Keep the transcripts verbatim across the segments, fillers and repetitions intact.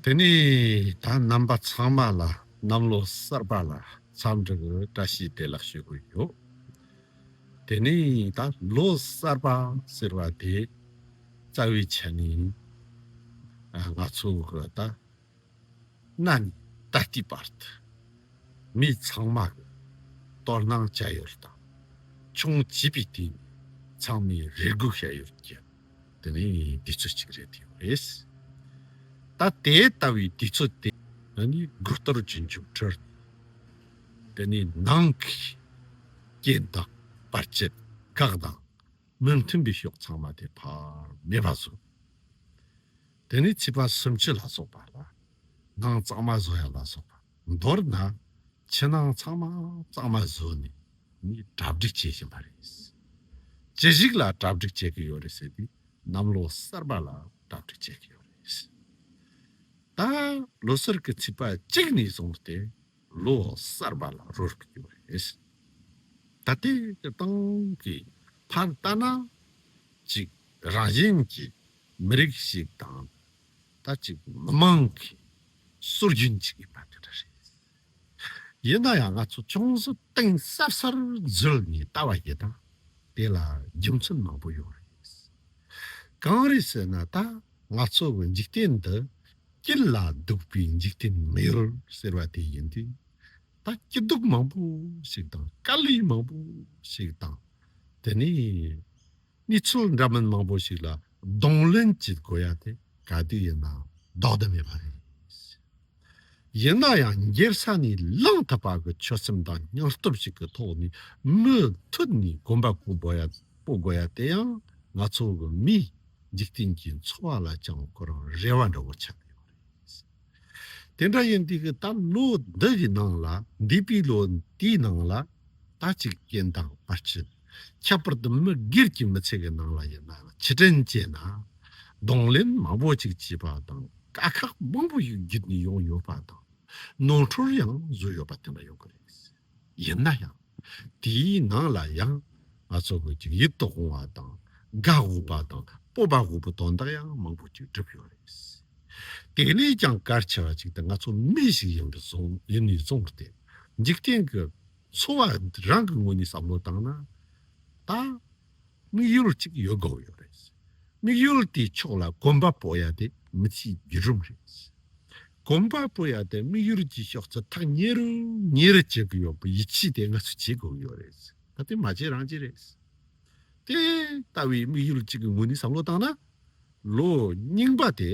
དེ་ནས་ད་རྣམ་པ་ཚང་མ་ལ་གནམ་ལོ་གསར་པ་ལ་འཚམས་འདྲི་གི་བཀྲ་ཤིས་བདེ་ལེགས་ཞུ་གི་ཡོད། དེ་ནས་ད་ལོ་གསར་པ་ཟེར་བ་དེ་རྩ་བའི་ཆ་ནས་ང་ཚོ་གི་ད་གནའ་ནས་ད་ལྟའི་བར་དུ་མི་ཚང་མ་གི་དོ་སྣང་བྱ་ཡུལ་དང་ཆུང་བྱིས་པའི་དུས་ནས་ཚང་མས་རེ་སྒུག་བྱ་ཡུལ་གྱི་དེ་ནས་དུས་ཚོད་ཅིག་རེད་དེ་རེད། ད་དེ་ལྟ་བུའི་དུས་ཚོད་དེ་ནི་དགུ་གཏོར་གྱི་མཇུག་སྒྲིལ། དེ་ནས་ནང་གི་རྐྱེན་དང་བར་ཆད་བཀག་དང་མི་མཐུན་པའི་ཕྱོགས་ཚང་མ་དེ་ཕར་མེད་པ་བཟོ། དེ་ནས་ཚེས་པ་སུམ་ཅུ་ལ་སོགས་པ་ལ་ནང་གཙང་མ་བཟོ་ཡ་ལ་སོགས་པ། མདོར་ན་ཕྱི་ནང་ཚང་མ་གཙང་མ་བཟོས་ནས་ནི་གྲ་སྒྲིག་བྱེད་བཞིན་པ་རེད། ཅི་ཞིག་ལ་གྲ་སྒྲིག་བྱེད་ཀྱི་ཡོད་རེད་ཟེར་དུས་གནམ་ལོ་གསར་པ་ལ་གྲ་སྒྲིག་བྱེད་ཀྱི་ཡོད་རེད། ད་ལོ་གསར་གྱི་ཚེས་པ་གཅིག་ནས་བཟུང་སྟེ་ལོ་གསར་པ་ལ་རོལ་གྱི་ཡོད་རེད། ད་ལྟའི་གི་ཏང་གི་ཕར་ལྟ་ན་ཅིག་རང་བཞིན་གྱི་མི་རིགས་ཤིག་དང་ད་ཅིག་མི་མང་གི་སྲོལ་རྒྱུན་ཅིག་ཡིན་པ་དེ་འདྲ་རེད། ཡིན་ན་ཡང་ང་ཚོ་ཅུང་ཟད་གཏིང་ཟབ་སར་འཛུལ་ནས་ལྟ་བ་ཡིན་ན་དེ་ལ་རྒྱུ་མཚན་མང་པོ་ཡོད་རེད། གང་རེད་ཟེར་ན་ད་ང་ཚོ་གི་འཇིག་རྟེན་འདི་སྐྱིད་ལ་སྡུག་པའི་འཇིག་རྟེན་མི་ཡུལ་ཟེར་བ་དེ་ཡིན་དུས། ད་སྐྱིད་སྡུག་མང་པོ་ཞིག་དང་དཀའ་ལས་མང་པོ་ཞིག་དང་། དེ་ནས་གནས་ཚུལ་འདྲ་མིན་མང་པོ་ཞིག་ལ་གདོང་ལེན་བྱེད་དགོས་ཡ་དེ་ག་དུས་ཡིན་ན་ལྡོག་ཏུ་མེད་པ་རེད། ཡིན་ན་ཡང་འགྱེལ་ས་ནས་ལངས་ཐུབ་པ་གི་ཆོད་སེམས་དང་སྙིང་སྟོབས་ཤིག་གི་ཐོག་ནས་མུ་མཐུད་ནས་གོམ་པ་སྤོ་དགོས་ཡ་སྤོ་དགོས་ཡ་དེ་ཡང་ང་ཚོ་གི་མིའི་འཇིག་རྟེན་གྱི་འཚོ་བ་ལ་ཅང་ཁོ་རང་རེ་བ་འདྲ་བོ་ཆགས་ཡོད་རེད། དེ་འདྲ་ཡིན་དུས་ཀྱི་ད་ལོ་འདི་གི་ནང་ལ་འདས་པའི་ལོ་འདིའི་ནང་ལ་ད་ཅིག་རྐྱེན་དང་བར་ཆད་ཁྱད་པར་དུ་མི་སྒེར་གྱི་མི་ཚེ་གི་ནང་ལ་ཡིན་ན་ཕྱིར་དྲན་བྱས་ན་གདོང་ལེན་མང་པོ་ཅིག་བྱས་པ་དང་དཀའ་ཁག་མང་པོ་ཞིག་བརྒྱུད་ནས་ཡོང་ཡོད་པ་དང་ནོར་འཁྲུལ་ཡང་བཟོས་ཡོད་པ་དེ་འདྲ་ཡོང་གི་རེད། ཡིན་ན་ཡང་དེའི་ནང་ལ་ཡང་ང་ཚོ་གི་ཅིག་ཡིད་དུ་འོང་བ་དང་དགའ་འོས་པ་དང་སྤོབས་པ་འོས་པའི་དོན་དག་ཡང་མང་པོ་ཅིག་གྲུབ་ཡོད་རེད། དེ་ལས་ཀྱང་གལ་ཆེ་བ་ཅིག་དེ་ང་ཚོ་མི་ཞིག་ཡིན་པའི་བཟུང་ཡིན་ནས་བཟུང་སྟེ་འཇིག་རྟེན་གྱི་འཚོ་བ་རང་གི་ངོས་ནས་བསམ་བློ་བཏང་ན་ད་དམིགས་ཡུལ་གཅིག་ཡོད་དགོས་ཡོད་རེད། དམིགས་ཡུལ་དེའི་ཕྱོགས་ལ་གོམ་པ་སྤོ་ཡ་དེ་མི་ཚེའི་བརྒྱུད་རིམ་རེད། གོམ་པ་སྤོ་ཡ་དེ་དམིགས་ཡུལ་གྱི་ཕྱོགས་སུ་ཐག་ཉེ་རུ་ཉེ་རུ་བྱེད་ཀྱི་ཡོད་པའི་ཡིད་ཆེས་དེ་ང་ཚོས་བྱེད་དགོས་ཀྱི་ཡོད་རེད། ད་དེ་མ་བྱེད་རང་བྱེད་རེད། དེ་ལྟ་བུའི་དམིགས་ཡུལ་གཅིག་གི་ངོས་ནས་བསམ་བློ་བཏང་ན། ལོ་རྙིང་པ་དེ་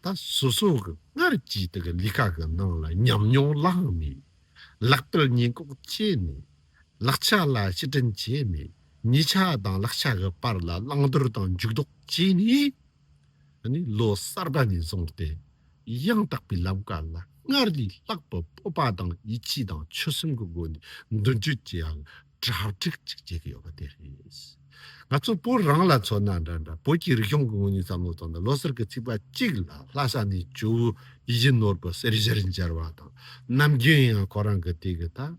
ད་སོ་སོ་གི་སྔར་གྱི་དེ་གི་ལས་ཀ་གི་ནང་ལ་ཉམས་མྱོང་བླངས་ནས་ལག་དེབ་ཉན་འགོག་བྱས་ནས་ལག་ཆ་ལ་ཕྱིར་དྲན་བྱས་ནས་ཉེ་ཆ་དང་ལག་ཆ་གི་བར་ལ་བླང་དོར་དང་འཇུག་ལྡོག་བྱས་ནས། ཨ་ནི་ལོ་གསར་པ་ནས་བཟུང་སྟེ་ཡང་དག་པའི་ལམ་ཀ་ལ་སྔར་ལས་ལྷག་པའི་སྤོབས་པ་དང་ཡིད་ཆེས་དང་ཆོད་སེམས་ཀྱི་སྒོ་ནས་མདུན་སྐྱོད་ཀྱི་ཡང་གྲ་སྒྲིག་ཅིག་བྱེད་ཀྱི་ཡོད་པ་དེ་རེད། ང་ཚོ་བོད་རང་ལ་མཚོན་ན་འདྲ་འདྲ་བོད་ཀྱི་རིག་གཞུང་གི་ངོས་ནས་བསམ་བློ་བཏང་ན་ལོ་གསར་གྱི་ཚེས་པ་གཅིག་ལ་ལྷ་ས་ནས་ཇོ་བོ་ཡིད་བཞིན་ནོར་བུ་གསེར་ཞལ་མཇལ་བ་དང་ནམ་རྒྱུན་ཡང་ཁོ་རང་གི་དེ་གི་ད།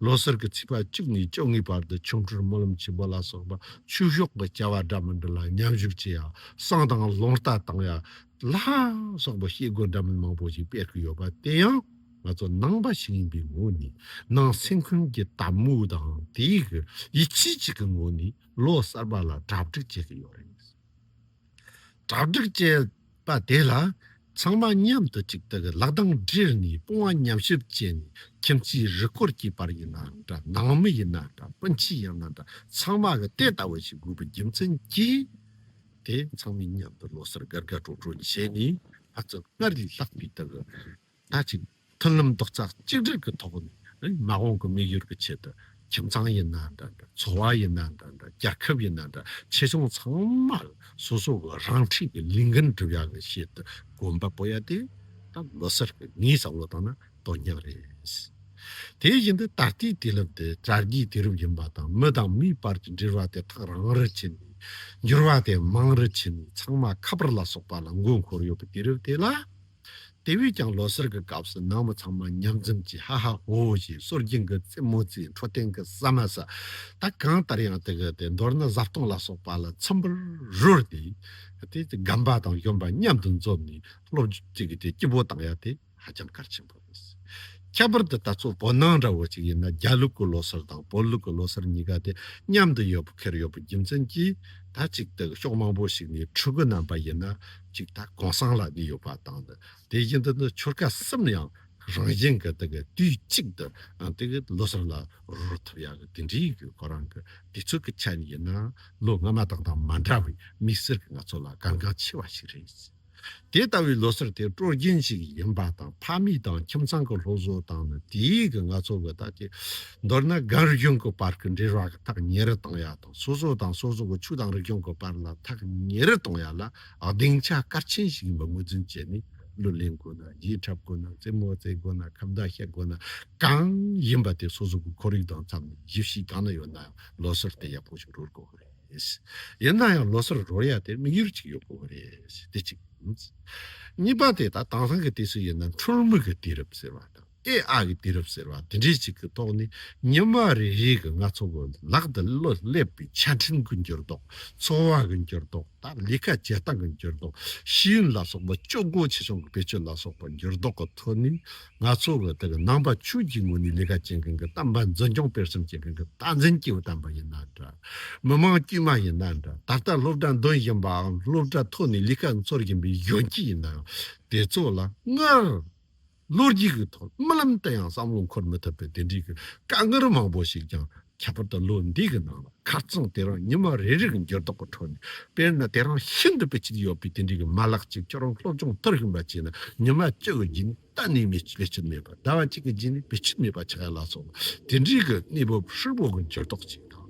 ལོ་གསར་གྱི་ཚེས་པ་བཅུ་ནས་བཅོ་ལྔའི་བར་དུ་ཆོ་འཕྲུལ་སྨོན་ལམ་ཆེན་པོ་ལ་སོགས་པ་ཆོས་ཕྱོགས་ཀྱི་བྱ་བ་འདྲ་མི་འདྲ་ལ་མཉམ་ཞུགས་བྱེད་ཡ་བསང་དང་རླུང་རྟ་བཏང་ཡ་ལ་སོགས་པ་བྱེད་སྒོ་འདྲ་མིན་མང་པོ་ཞིག་སྤེལ་གྱི་ཡོད་པ་དེ་ཡང་ང་ཚོ་ནང་པ་ཞིག་ཡིན་པའི་ངོས་ནས་ནང་སེམས་ཁམས་ཀྱི་དད་མོས་དང་དེའི་གི་ཡིད་ཆེས་ཅིག་གི་ངོས་ནས་ལོ་གསར་པ་ལ་གྲ་སྒྲིག་བྱེད་ཀྱི་ཡོད་རེད། གྲ་སྒྲིག་བྱས་པ་དེ་ལ་ཚང་མ་མཉམ་དུ་གཅིག་ཏུ་ལག་གདང་སྦྲེལ་ནས་དཔུང་བ་མཉམ་གཤིབ་བྱས་ནས་ཁྱིམ་མཚེས་རུས་སྐོར་གྱི་བར་ཡིན་ན་འདྲ་ནང་མི་ཡིན་ན་འདྲ་སྤུན་མཆེད་ཡིན་ན་འདྲ་ཚང་མ་གི་དེ་ལྟ་བུ་ཞིག་དགོས་པའི་རྒྱུ་མཚན་གྱིས་དེ་ཚང་མས་མཉམ་དུ་ལོ་གསར་དགའ་དགའ་སྤྲོ་སྤྲོ་བྱས་ནས་ཕར་ཚུར་སྔར་ལས་ལྷག་པའི་ལྟ་བུ། ད་ཅིག་མཐུན་ལམ་རྡོག་རྩ་གཅིག་སྒྲིལ་གྱི་ཐོག་ནས་མ་འོངས་ཀྱི་དམིགས་ཡུལ་གྱི་ཆེད་དུ་ཁྱིམ་ཚང་ཡིན་ན་འདྲ་འདྲ་ཚོ་བ་ཡིན་ན་འདྲ་འདྲ་རྒྱལ་ཁབ་ཡིན་ན་འདྲ་ཆེ་ཆུང་ཚང་མ་སོ་སོ་གི་རང་འཁྲིའི་གི་ལས་འགན་སྒྲུབ་ཡག་གི་ཆེད་དུ་གོམ་པ་སྤོ་ཡ་དེ་ད་ལོ་གསར་གྱི་ངའི་བསམ་བློ་བཏང་ན་དོན་སྙིང་རེད། དེ་བཞིན་དུ་ད་ལྟའི་དུས་རབས་དེ་དྲ་རྒྱའི་དུས་རབས་ཡིན་པ་དང་མི་དང་མིའི་བར་གྱི་འབྲེལ་བ་དེ་ཐག་རིང་རུ་ཕྱིན་ནས་འགྱུར་བ་དེ་མང་རུ་ཕྱིན་ནས་ཚང་མ་ཁ་པར་ལ་སོགས་པ་ལ་མགོ་འཁོར་ཡོད་པའི་དུས་རབས་དེ་ལ། དེ་བས་ཀྱང་ལོ་གསར་གྱི་སྐབས་སུ་ནང་མི་ཚང་མ་མཉམ་འཛོམས་ཀྱིས་ཧ་ཧ་ཧོ་ཧོ་བྱས། སྲོལ་རྒྱུན་གྱི་རྩེད་མོ་རྩེས། འཕྲོད་བསྟེན་གྱི་ཟ་མ་ཟ། ད་གང་ལྟར་ཡང་དེ་གི་དེ་མདོར་ན་བཟའ་བཏུང་ལ་སོགས་པ་ལ་ཚིམ་པར་རོལ་ཏེ། དེ་དེ་རྒན་པ་དང་གཞོན་པ་མཉམ་དུ་འཛོམས་ནས་སློབ་ཅིག་གི་དེ་སྐྱིད་པོ་བཏང་ཡ་དེ་ཧ་ཅང་གལ་ཆེན་པོ་རེད། ཁྱད་པར་དུ་ད་ཚོ་བོད་ནང་འདྲ་བོ་ཅིག་ཡིན་ན། རྒྱ་ལུགས་ཀྱི་ལོ་གསར་དང་བོད་ལུགས་ཀྱི་ལོ་གསར་གཉིས་ཀ་དེ་མཉམ་དུ་ཡོད་པ་ཁྱེར་ཡོད་པའི་རྒྱུ་མཚན་གྱིས། ད་ཅིག་ཏུ་ཕྱོགས་མང་པོ་ཞིག་ནས་ཕྲུ་གུ་རྣམ་པ་ཡིན་ན་ཅིག་ད་གུང་སེང་ལ་གནས་ཡོད་པ་དང་། དེ་བཞིན་དུ་ནི་ཆོལ་ཁ་གསུམ་ཡང་རང་བཞིན་གྱི་དེ་གི་དུས་གཅིག་ཏུ་ཨ་དེ་གི་ལོ་གསར་ལ་རོལ་ཐུབ་ཡག་གི་དེ་འདྲའི་གི་ཁོ་རང་གི་དུས་ཚོད་ཀྱི་ཆ་ནས་ཡིན་ན། ལོ་སྔ་མ་དང་དང་མ་འདྲ་བའི་དམིགས་བསལ་གྱི་ང་ཚོ་ལ་གལ་འགངས་ཆེ་བ་ཞིག་རེད། དེ་ལྟ་བུའི་ལོ་གསར་དེ་སྲོལ་རྒྱུན་ཞིག་ཡིན་པ་དང་། ཕ་མས་དང་ཁྱིམ་ཚང་གི་སློབ་གསོ་དང་ནི་དེའི་གི་ང་ཚོ་གི་ད་ཀྱི་མདོར་ན་རྒན་གཞོན་གྱི་བར་གྱི་འབྲེལ་བ་གི་ཐག་ཉེ་རུ་གཏོང་ཡ་དང་། སོ་སོ་དང་སོ་སོ་གི་ཆོས་དང་རིག་གཞུང་གི་བར་ལ་ཐག་ཉེ་རུ་གཏོང་ཡ་ལ་སྡིངས་ཆ་གལ་ཆེན་ཞིག་ཡིན་པ་ངོས་འཛིན་བྱས་ནས། གླུ་ལེན་དགོས་ན། གཞས་འཁྲབ་དགོས་ན། རྩེད་མོ་རྩེ་དགོས་ན། ཁ་བརྡ་བཤད་དགོས་ན། གང་ཡིན་པ་དེ་སོ་སོ་གི་ཁོར་ཡུག་དང་འཚམ་ནས། གཞིས་བྱེས་གང་ན་ཡོད་ན་ཡང་ལོ་གསར་དེ་ཡག་པོ་ཞིག་རོལ་དགོས་རེད། ཡིན་ན་ཡང་ལོ་གསར་རོལ་ཡ་དེ་དམིགས་ཡུལ་གཅིག་ཡོད་དགོས་རེད། དེ་གཅིག་གཉིས་པ་དེ་ད་དེང་སང་གི་དུས་སུ་ཡིན་ན་འཁྲུལ་མེད་ཀྱི་དུས་རབས་ཟེར་བ་དང་། ཨེ་ཨ་གི་དུས་རབས་ཟེར་བ་དེ་འདྲའི་ཅིག་གི་ཐོག་ནས་ཉི་མ་རེ་རེ་གི་ང་ཚོ་གི་ལག་ཏུ་བློ་སླེབས་པའི་ཆ་འཕྲིན་གྱི་འགྱུར་ལྡོག་འཚོ་བ་གི་འགྱུར་ལྡོག་ད་ལས་ཀ་བྱེད་སྟངས་ཀྱི་འགྱུར་ལྡོག་ཤེས་ཡོན་ལ་སོགས་པ་སྤྱོད་སྒོ་ཆེ་ཆུང་གི་བེད་སྤྱོད་ལ་སོགས་པ་འགྱུར་ལྡོག་གི་ཐོག་ནས། ང་ཚོ་གི་དེ་གི་ནང་པ་ཆོས་ཀྱི་ངོས་ནས་ལས་ཀ་བྱེད་མཁན་གྱི་དམ་པ་འཛིན་སྐྱོང་སྤེལ་གསུམ་བྱེད་མཁན་གྱི་བསྟན་འཛིན་སྐྱེས་བུ་དམ་པ་ཡིན་ན་འདྲ། མི་མང་དཀྱུས་མ་ཡིན་ན་འདྲ། ད་ལྟ་སློབ་གྲྭ་འདོན་བཞིན་པའམ་སློབ་གྲྭ་ཐོག་ནས་ལས་ཀ་འཚོལ་བཞིན་པའི་གཞོན་སྐྱེས་ཡིན་ན་ཡང་། དེ་ཚོ་ལ་སྔར་ལོ་རྒྱུས་ཀྱི་ཐོག་རྨི་ལམ་དུ་ཡང་བསམ་བློ་འཁོར་མི་ཐུབ་པའི་དེ་འདྲའི་གི་དཀའ་ངལ་མང་པོ་ཞིག་ཀྱང་། ཁྱད་པར་དུ་ལོ་འདི་གི་ནང་ལ་ཁ་རྩང་དེ་རིང་ཉི་མ་རེ་རེ་གི་འགྱུར་ལྡོག་གི་ཁྲོད་ནས། དཔེར་ན་དེ་རིང་ཤིན་ཏུ་བེད་སྤྱོད་ཡོད་པའི་དེ་འདྲའི་གི་མ་ལག་ཅིག་ཁྱོད་རང་སློབ་སྦྱོང་མཐར་ཕྱིན་པ་བྱས་ན། ཉི་མ་བཅུ་གི་རྗེས་ནས་གཏན་ནས་མེད། བེད་སྤྱོད་མེད་པ། ཟླ་བ་གཅིག་གི་རྗེས་ནས་བེད་སྤྱོད་མེད་པ་ཆགས་ཡ་ལ་སོགས་པ་དེ་འདྲའི་གི་གནས་བབ་ཧྲིལ་པོ་གི་འགྱུར་ལྡོག་ཅིག་དང་།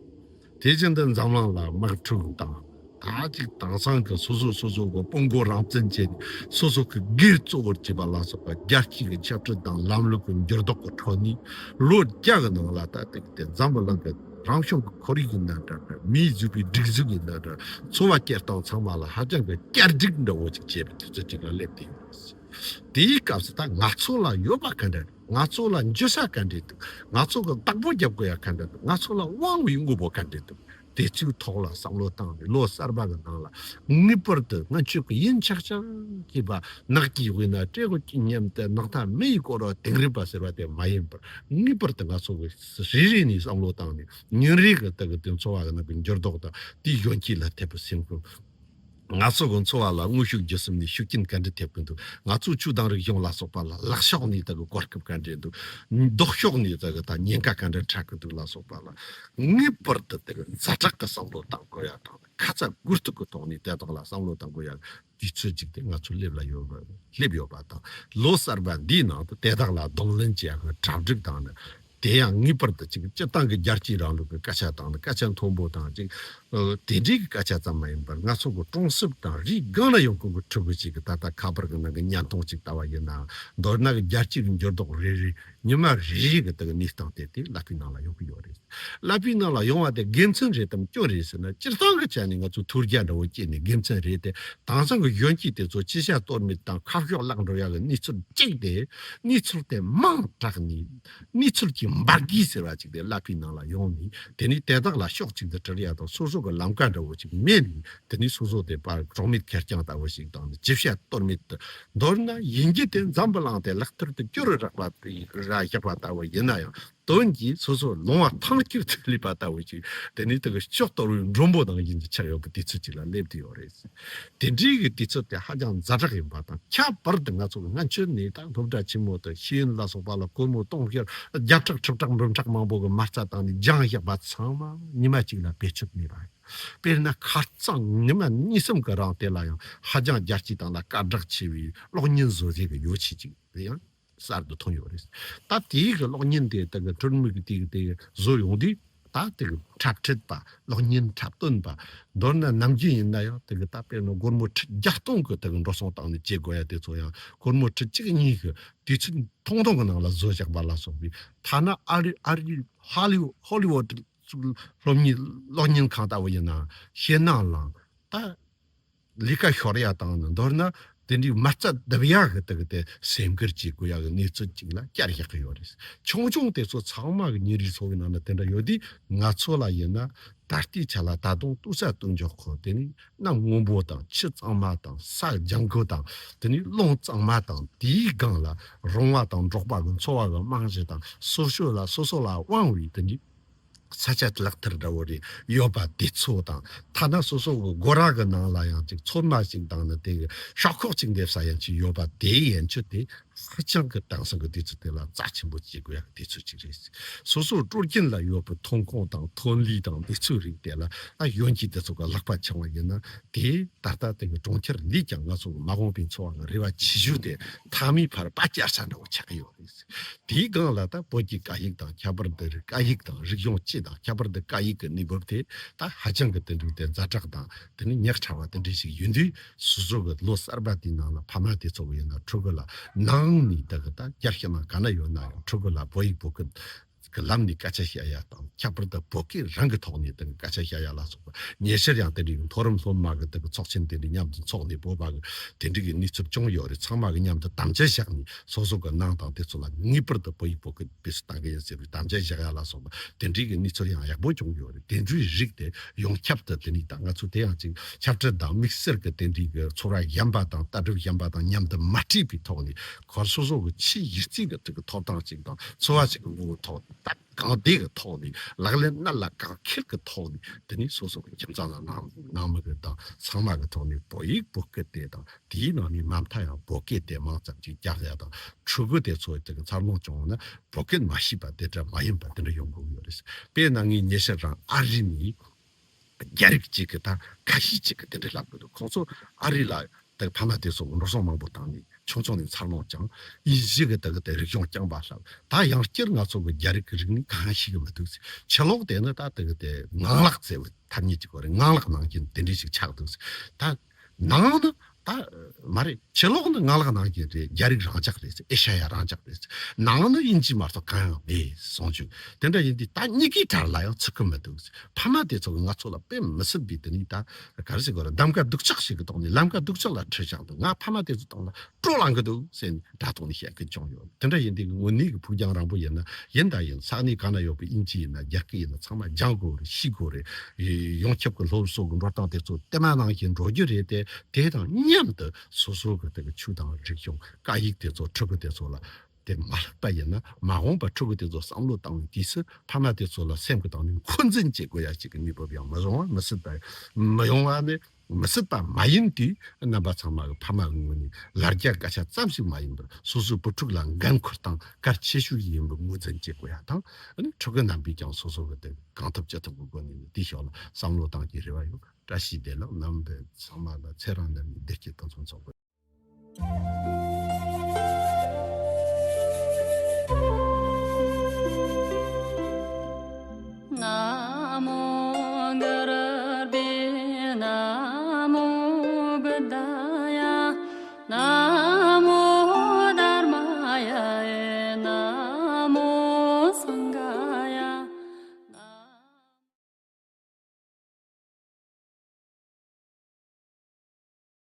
དེ་བཞིན་དུ་འཛམ་གླིང་ལ་དམག་འཁྲུག་དང་། ད་ཅིག་དེང་སང་གི་སོ་སོ་སོ་སོ་གི་དཔུང་མགོ་རང་བཙན་བྱས་ནས་སོ་སོ་གི་སྒེར་གཙོ་བོར་བྱེད་པ་ལ་སོགས་པ་རྒྱལ་སྤྱིའི་གི་ཆབ་སྲིད་དང་ལམ་ལུགས་ཀྱི་འགྱུར་ལྡོག་གི་ཁྲོད་ནས། ལོ་བརྒྱ་གི་ནང་ལ་ད་ལྟ་གི་དེ་འཛམ་བུ་གླིང་གི་རང་བྱུང་གི་ཁོར་ཡུག་ཡིན་ན་འདྲ་འདྲ། མིས་བཟོས་པའི་སྒྲིག་འཛུགས་ཡིན་ན་འདྲ། འཚོ་བ་སྐྱེལ་སྟངས་ཚང་མ་ལ་ཧ་ཅང་གི་བསྐྱར་སྒྲིག་འདྲ་བོ་ཅིག་བྱས་པའི་དུས་ཚོད་ཅིག་ལ་སླེབས་ཏེ་ཡོད། དེའི་སྐབས་སུ་ད་ང་ཚོ་ལ་ཡོད་པ་ག་འདྲ་འདུག་ང་ཚོ་ལ་འཇུ་ས་ག་འདྲ་འདུག་ང་ཚོ་གི་བདག་པོ་རྒྱབ་དགོས་ཡ་ག་འདྲ་འདུག་ང་ཚོ་ལ་དབང་བའི་དངོས་པོ་ག་འདྲ་འདུག་དེ་ཚོའི་ཐོག་ལ་བསམ་བློ་བཏང་ནས། ལོ་གསར་པ་གི་ནང་ལ་ངེས་པར་དུ་སྔོན་ཆད་ཀྱི་ཡིན་ཆགས་ཆགས་ཀྱི་བ་ནག་གི་དབུས་ན་སྤྲེའུ་གི་མཉམ་དུ། ནགས་མཐའ་མེ་ཡིས་བསྐོར་བ་དིང་རི་པ་ཟེར་བ་དེ་མ་ཡིན་པར། ངེས་པར་དུ་ང་ཚོ་གི་རེ་རེ་ནས་བསམ་བློ་བཏང་ནས། ཉིན་རེ་གི་ད་གི་དེ་འཚོ་བ་གི་ནང་གི་འགྱུར་ལྡོག་དང་། དེའི་གཞོན་སྐྱེས་ལ་ཐེབས་པའི་སེམས་ཁུར། ང་ཚོ་གི་འཚོ་བ་ལ་དངོས་ཤུགས་བརྒྱུད་གསུམ་ནས་ཤུགས་རྐྱེན་ག་འདྲ་ཐེབས་ཀྱི་འདུག་ང་ཚོའི་ཆོས་དང་རིག་གཞུང་ལ་སོགས་པ་ལ་ལག་ཕྱོགས་ནས་ད་གི་གོ་སྐབས་ག་འདྲ་འདུག་ལྡོག་ཕྱོགས་ནས་ད་གི་ད་ཉེན་ཁ་ག་འདྲ་འཕྲད་ཀྱི་འདུག་ལ་སོགས་པ་ལ། ངེས་པར་དུ་ད་གི་ཛ་དྲག་གི་བསམ་བློ་བཏང་དགོས་ཡ་དང་། ཁ་ཚ་དགོས་གཏུག་གི་ཐོག་ནས་དེ་དག་ལ་བསམ་བློ་བཏང་དགོས་ཡ་དུས་ཚོད་ཅིག་དེ་ང་ཚོ་སླེབས་ལ་ཡོད་པ། སླེབས་ཡོད་པ་དང་། ལོ་གསར་པ་འདིའི་ནང་དུ་དེ་དག་ལ་གདོང་ལེན་བྱེད་ཡ་གི་གྲ་སྒྲིག་དང་ནི། དེ་ཡང་ངེས་པར་དུ་ཅིག་སྤྱིར་བཏང་གི་རྒྱལ་སྤྱིའི་རིང་ལུགས་ཀྱི་སྐད་ཆ་དང་ནི། སྐད་ཆ་མཐོན་པོ་དང་ཅིག་ཨ་དེ་འདྲའི་གི་སྐད་ཆ་ཙམ་མ་ཡིན་པར། ང་ཚོ་གི་གྲོང་གསེབ་དང་རིགས་གང་ལ་ཡོང་གི་གི་ཕྲུ་གུ་ཅིག་གི་ད་ལྟ་ཁ་པར་གི་ནང་གི་བརྙན་ཐུང་ཅིག་ལྟ་བ་ཡིན་ན། མདོར་ན་གི་རྒྱལ་སྤྱིའི་གི་འགྱུར་ལྡོག་རེ་རེ། ཉི་མ་རེ་རེ་གི་ད་གི་གནས་སྟངས་དེ་དེ་ཀླད་པའི་ནང་ལ་ཡོང་གི་ཡོད་རེད། ཀླད་པའི་ནང་ལ་ཡོང་བ་དེ་དགེ་མཚན་རེད་དམ་སྐྱོན་རེད་ཟེར་ན། སྤྱིར་བཏང་གི་ཆ་ནས་ང་ཚོ་ཐོས་རྒྱ་འདྲ་བོ་སྐྱེས་ནས་དགེ་མཚན་རེད་དེ། དེང་སང་གི་གཞོན་སྐྱེས་དེ་ཚོ་ཅི་བྱ་གཏོལ་མེད་དང་ཁ་ཤོག་བརླག་འགྲོ་ཡ་གི་གནས་ཚུལ་གཅིག་དེ། གནས་ཚུལ་དེ་མང་དྲགས་ནས། གནས་ཚུལ་གྱི་འབར་གས་ཟེར་བ་ཅིག་དེ་ཀླད་པའི་ནང་ལ་ཡོང་ནས། དེ་ནས་དེ་དག་ལ་ཕྱོགས་གཅིག་ཏུ་དྲིལ་ཡ་དང་། སོ་སོ་གི་ལམ་ཀ་འདྲ་བོ་ཅིག་མེད་ནས། དེ་ནས་སོ་སོ་དེ་པར་གྲོགས་མེད་ཁེར་རྐྱང་ལྟ་བུ་ཞིག་དང་ནི། ཅི་བྱ་གཏོལ་མེད་དུ། མདོར་ན་ཡིན་གྱི་དེ་འཛམ་བུ་གླིང་དེ་ལག་མཐིལ་དུ་སྐྱུ་རུ་རག་པ་ར་བཞག་པ་ལྟ་བུ་ཡིན་ན་ཡང་། དོན་གྱིས་སོ་སོ་ལོང་བ་ཐང་དཀྱིལ་དུ་སླེབས་པ་ལྟ་བུ་ཞིག་དེ་ནས་དེ་གི་ཕྱོགས་གཏོར་བའི་མགྲོན་པོ་ནང་བཞིན་གྱི་ཆགས་ཡོད་པའི་དུས་ཚོད་ཅིག་ལ་སླེབས་བསྡད་ཡོད་རེད། དེ་འདྲའི་གི་དུས་ཚོད་དེ་ཧ་ཅང་ཛ་དྲག་ཡིན་པ་དང་། ཁྱད་པར་དུ་ང་ཚོ་གི་སྔ་ཕྱི་ནས་ད་སློབ་གྲྭ་ཆེན་མོ་དང་ཤེས་ཡོན་ལ་སོགས་པ་ལ་སྒོར་མོ་སྟོང་ཕྲག་བརྒྱ་ཕྲག་ཁྲི་ཕྲག་འབུམ་ཕྲག་མང་པོ་གི་མ་རྩ་བཏང་ནས་སྦྱངས་བཞག་པ་ཚང་མ་ཉི་མ་གཅིག་ལ་བེད་སྤྱོད་མེད་པ་ཡིན། དཔེར་ན་ཁ་རྩང་ཉི་མ་གཉིས་གསུམ་གི་རིང་དེ་ལ་ཡང་ཧ་ཅང་རྒྱལ་སྤྱི་སྟེང་ལ་དཀའ་གྲགས་ཆེ་བའི་གློག་བརྙན་བཟོ་རྩལ་གི་ཡོ་ཆས་ཅིག་དེ་ཡང་གསར་དུ་ཐོན་ཡོད་རེད། ད་དེའི་གི་གློག་བརྙན་དེ་ད་གི་འཁྲུལ་མེད་གི་དེ་གི་དེ་བཟོ་ཡོང་དུས། ད་དེ་གི་འཁྲབ་ཁྲིད་པ། གློག་བརྙན་འཁྲབ་སྟོན་པ། མདོར་ན་ནམ་རྒྱུན་ཡིན་ན་ཡང་དེ་གི་ད་དཔེར་ན་སྒོར་མོ་ཁྲི་བརྒྱ་སྟོང་གི་དེ་གི་འགྲོ་སོང་བཏང་ནས་བྱེད་དགོས་ཡ་དེ་ཚོ་ཡང་སྒོར་མོ་ཁྲི་གཅིག་གཉིས་གི་དུས་ཚོད་ཐུང་ཐུང་གི་ནང་ལ་བཟོ་བཞག་པ་ལ་སོགས་པའི། ཐ་ན་ཨ་རི་ཨ་རི་ཧོ་ལི་ཧོ་ལི་ཝུད་སློབ་གཉེར་སློབ་གཉེར་ཁང་ལྟ་བུ་ཡིན་ན། ཞེད་སྣང་ལངས། ད་ལས་ཀ་ཤོར་ཡ་དང་ནི། མདོར་ན་ དེ་འདྲའི་མ་རྩ་རྡིབ་ཡག་གི་དེ་གི་དེ་སེམས་ཁུར་བྱེད་དགོས་ཡག་གི་གནས་ཚུལ་ཅིག་ལ་བསྐྱར་བཞག་གི་ཡོད་རེད། ཆུང་ཆུང་དེ་ཚོ་ཚང་མ་གི་ཉིན་རེའི་འཚོ་བའི་ནང་ན་དེ་འདྲ་ཡོད་དུས། ང་ཚོ་ལ་ཡིན་ན་ད་ལྟའི་ཆ་ལ་ད་དུང་ལྟོ་ས་ལྟོ་འཇོག་ཁོ། དེ་ནི་གནམ་སྔོན་པོ་དང་ཆུ་གཙང་མ་དང་ས་ལྗང་ཁུ་དང་། དེ་ནི་རླུང་གཙང་མ་དང་། དེའི་སྒང་ལ་རོང་བ་དང་འབྲོག་པ་གི་འཚོ་བ་གི་རྨང་གཞི་དང་། སོ་སོ་ལ་སོ་སོ་ལ་དབང་བའི་དེ་ནི་ས་ཆ་ལག་ཐར་འདྲ་བོ་རེ་ཡོད་པ་དེ་ཚོ་དང་། ཐ་ན་སོ་སོ་གི་སྒོ་ར་གི་ནང་ལ་ཡང་ཅིག་ཚོད་མ་ཞིག་བཏང་ན། དེ་གི་ཤོག་ཁོག་ཅིག་འདེབས་ས་ཡང་ཅིག་ཡོད་པ་དེ་ཡན་ཆོད་དེ། ཧ་ཅང་གི་དེང་སང་གི་དུས་ཚོད་དེ་ལ་རྩ་ཆེན་པོ་བྱེད་དགོས་ཡག་གི་དུས་ཚོད་ཅིག་རེད། སོ་སོའི་སྲོལ་རྒྱུན་ལ་ཡོད་པའི་ཐོན་ཁུངས་དང་ཐོན་ལས་དང་དེ་ཚོའི་རིགས་དེ་ལ་ད་གཞོན་སྐྱེས་དེ་ཚོ་གི་ལག་པ་འཆང་བ་ཡིན་ན། དེ་ད་ལྟ་དེ་གི་གྲོང་ཁྱེར་ལས་ཀྱང་ང་ཚོ་གི་མ་འོངས་པའི་འཚོ་བ་གི་རེ་བ་ཆེ་ཤོས་དེ་མཐའ་མའི་བར་པ་བསྐྱལ་ས་འདྲ་བོ་ཆགས་ཀྱི་ཡོད་རེད། དེའི་སྒང་ལ་ད་བོད་ཀྱི་སྐད་ཡིག་དང་། ཁྱད་པར་དུ་སྐད་ཡིག་དང་རིག་གཞུང་སྤྱི་དང་། ཁྱད་པར་དུ་སྐད་ཡིག་གི་གནས་བབ་དེ་ད་ཧ་ཅང་གི་དེ་འདྲའི་དེ་ཛ་དྲག་དང་། དེ་ནི་ཉག་ཕྲ་བ་དེ་འདྲ་ཞིག་ཡིན་དུས། སོ་སོ་གི་ལོ་གསར་པ་དེའི་ནང་ལ་ཕ་མ་དེ་ཚོ་ཡིན་ན་ཕྲུ་གུ་ལ་ནང་ནས་དེ་གི་ད་རྒྱལ་ཕྱི་ནང་ག་ན་ཡོད་ན་ཡང་ཕྲུ་གུ་ལ་བོད་ཡིག་བོད་སྐད་གི་ལམ་ནས་སྐད་ཆ་བཤད་ཡ་དང་། ཁྱད་པར་དུ་བོད་སྐད་རང་གི་ཐོག་ནས་དེ་གི་སྐད་ཆ་བཤད་ཡ་ལ་སོགས་པ། ཉེ་ཆར་ཡང་དེ་འདྲའི་མཐོ་རིམ་སློབ་མ་གི་དེ་གི་ཚོགས་ཆེན་དེ་འདྲའི་མཉམ་དུ་འཚོགས་ནས། བོད་པ་གི་དེ་འདྲའི་གི་གནས་ཚུལ་བྱུང་ཡོད་རེད། ཚང་མ་གི་མཉམ་དུ་དམ་བཅའ་བཞག་ནས། སོ་སོ་གི་ནང་དང་དེ་ཚོ་ལ་ངེས་པར་དུ་བོད་ཡིག་བོད་སྐད་དཔེ་སྲིད་གཏང་གི་ཡིན་ཟེར་བའི་དམ་བཅའ་བཞག་ཡ་ལ་སོགས་པ། དེ་འདྲའི་གི་གནས་ཚུལ་ཡང་ཡག་པོ་བྱུང་ཡོད་རེད། དེ་འདྲའི་རིགས་དེ་ཡོངས་ཁྱབ་ཏུ་དེ་ནི་ད་ང་ཚོ་དེ་ཡང་ཅིག་ཁྱབ་བསྒྲགས་དང་དམིགས་བསལ་གི་དེ་འདྲའི་གི་ཚོར་བ་ཞན་པ་དང་ལྟ་གྲུབ་ཞན་པ་དང་མཉམ་དུ་མ་འདྲེས་པའི་ཐོག་ནས། ཁོ་སོ་སོ་གི་ཆེས་གཞི་རྩའི་གི་དེ་གི་ཐོབ་ཐང་ཅིག་དང་འཚོ་བ་ཅིག་གི་དངོས་པོའི་ཐོག་ནས། ད་གང་བདེ་གི་ཐོག་ནས། ལག་ལེན་གནད་ལ་གང་འཁེལ་གི་ཐོག་ནས། དེ་ནི་སོ་སོ་གི་ཁྱིམ་ཚང་ལ་ནང་ནང་མི་གི་དང་ཚང་མ་གི་ཐོག་ནས་བོད་ཡིག་བོད་སྐད་དེ་དང་། དེའི་ནང་ནས་མ་མཐའ་ཡང་བོད་སྐད་དེ་མང་ཙམ་ཅིག་རྒྱག་ཡ་དང་། ཕྲུ་གུ་དེ་ཚོ་དེ་གི་འཚར་ལོངས་བྱུང་བ་ན་བོད་སྐད་མ་ཤེས་པ་དེ་འདྲ་མ་ཡིན་པ་དེ་འདྲ་ཡོང་གི་ཡོད་རེད། དཔེར་ན་ངས་ཉེ་ཆར་རང་ཨ་རི་ནས་རྒྱ་རིགས་ཅིག་གི་ད་ཁ་ཤས་ཅིག་གི་དེ་འདྲ་ལབ་གི་འདུག་ཁོང་ཚོ་ཨ་རི་ལ་ད་ཕ་མ་དེ་ཚོ་གི་འགྲོ་སོང་མང་པོ་བཏང་ནས་ཆུང་ཆུང་ནས་འཚར་ལོངས་བྱུང་། དབྱིན་ཇི་གི་ད་གི་དེ་རིག་གཞུང་རྐྱང་པ་ལབ། ད་ཡང་བསྐྱར་ང་ཚོ་གི་རྒྱ་རིགས་ཀྱི་རིག་གནས་གང་ཤེས་གི་མི་འདུག་ཕྱི་ལོགས་དེ་ནི་ད་ད་གི་དེ་ངང་ལག་ཟེར་བའི་ཐ་སྙད་ཅིག་གོ་རེད། ངང་ལག་ནང་བཞིན་དེ་འདྲ་ཞིག་ཆགས་འདུག་ད་ནང་ནི་ད་མ་རེད། ཕྱི་ལོགས་ནི་ངང་ལག་ནང་བཞིན་རེད། རྒྱ་རིགས་རང་འཇགས་རེད། ཨེ་ཤ་ཡ་རང་འཇགས་རེད། ནང་ནི་དབྱིན་ཇི་མ་གཏོགས་གང་ཡང་མེད་གསུང་རྒྱུ། དེ་འདྲ་ཡིན་དུས་ད་གཉིས་ཀའི་གྲལ་ལ་ཡང་ཚུད་གི་མི་འདུག་ཕ་མ་དེ་ཚོ་གི་ང་ཚོ་ལ་དཔེ་མི་སྲིད་པའི་དེ་ནི་ད་ག་རེ་ཟེར་དགོས་རེད། གདམ་ག་སྡུག་ཅག་ཞིག་གི་ཐོག་ནས་ལམ་ཀ་སྡུག་ཅག་ལ་ཁྲིད་བཞག་འདུག་ང་ཕ་མ་དེ་ཚོ་སྟེང་ལ་སྤྲོ་ལངས་གི་འདུག་ཟེར་ནས་དྲ་ཐོག་ནས་བཤད་མཁན་བྱུང་ཡོད། དེ་འདྲ་ཡིན་དུས་དངོས་གནས་ཀྱི་ཕུགས་རྒྱང་རིང་པོ་ཡིན་ན། ཡིན་ད་ཡིན། ས་གནས་གང་ན་ཡོད་པའི་དབྱིན་ཇི་ཡིན་ན་རྒྱ་སྐད་ཡིན་ན་ཚང་མ་སྦྱང་དགོས་རེད། ཤེས་དགོས་རེད། ཡོངས་ཁྱབ་ཀྱི་སློབ་གསོ་གི་འགྲོ་སྟངས་དེ་ཚོ་དེ་མ་ནང་བཞིན་འགྲོ་རྒྱུ་རེད་དེ། དེ་དང་མཉམ་དུ་སོ་སོ་གི་དེ་གི་ཆོས་དང་རིག་གཞུང་སྐད་ཡིག་དེ་ཚོ་ཕྲུ་གུ་དེ་ཚོ་ལ་དེ་མ་བསླབ་པ་ཡིན་ན། མ་འོངས་པ་ཕྲུ་གུ་དེ་ཚོ་བསམ་བློ་བཏང་བའི་དུས་སུ་ཕ་མ་དེ་ཚོ་ལ་སེམས་ཀྱི་སྟེང་ནས་འཁོན་འཛིན་བྱེད་དགོས་ཡ་ཅིག་གི་གནས་བབ་ཡང་མི་ཡོང་བ་མི་སྲིད་པ། མི་ཡོང་བ་ནི་མི་སྲིད་པ་མ་ཡིན་དུས། རྣམ་པ་ཚང་མ་གི་ཕ་མ་གི་ངོས་ནས་ལ་རྒྱ་སྐད་ཆ་ཙམ་ཞིག་མ་ཡིན་པར་སོ་སོའི་བུ་ཕྲུག་ལ་འགན་འཁུར་སྟངས་གལ་ཆེ་ཤོས་ཤིག་ཡིན་པ་ངོས་འཛིན་བྱེད་དགོས་ཡ་དང་། ཨ་ནི་ཕྲུ་གུ་རྣམ་པས་ཀྱང་སོ་སོ་གི་དེ་གང་ཐུབ་ཅི་ཐུབ་ཀྱི་སྒོ་ནས་ནི་དེའི་ཕྱོགས་ལ་བསམ་བློ་གཏང་རྒྱུའི་རེ་བ་ཡོད། བཀྲ་ཤིས་བདེ་ལེགས། རྣམ་པ་ཚང་མ་ལ་ཚེ་རིང་ནད་མེད་བདེ་སྐྱིད་དང་འཚམས་འཚམས་དགོས། ན་མོ་གུ་རུ་བྷྱཿ། ན་མོ་བུདྡྷཱ།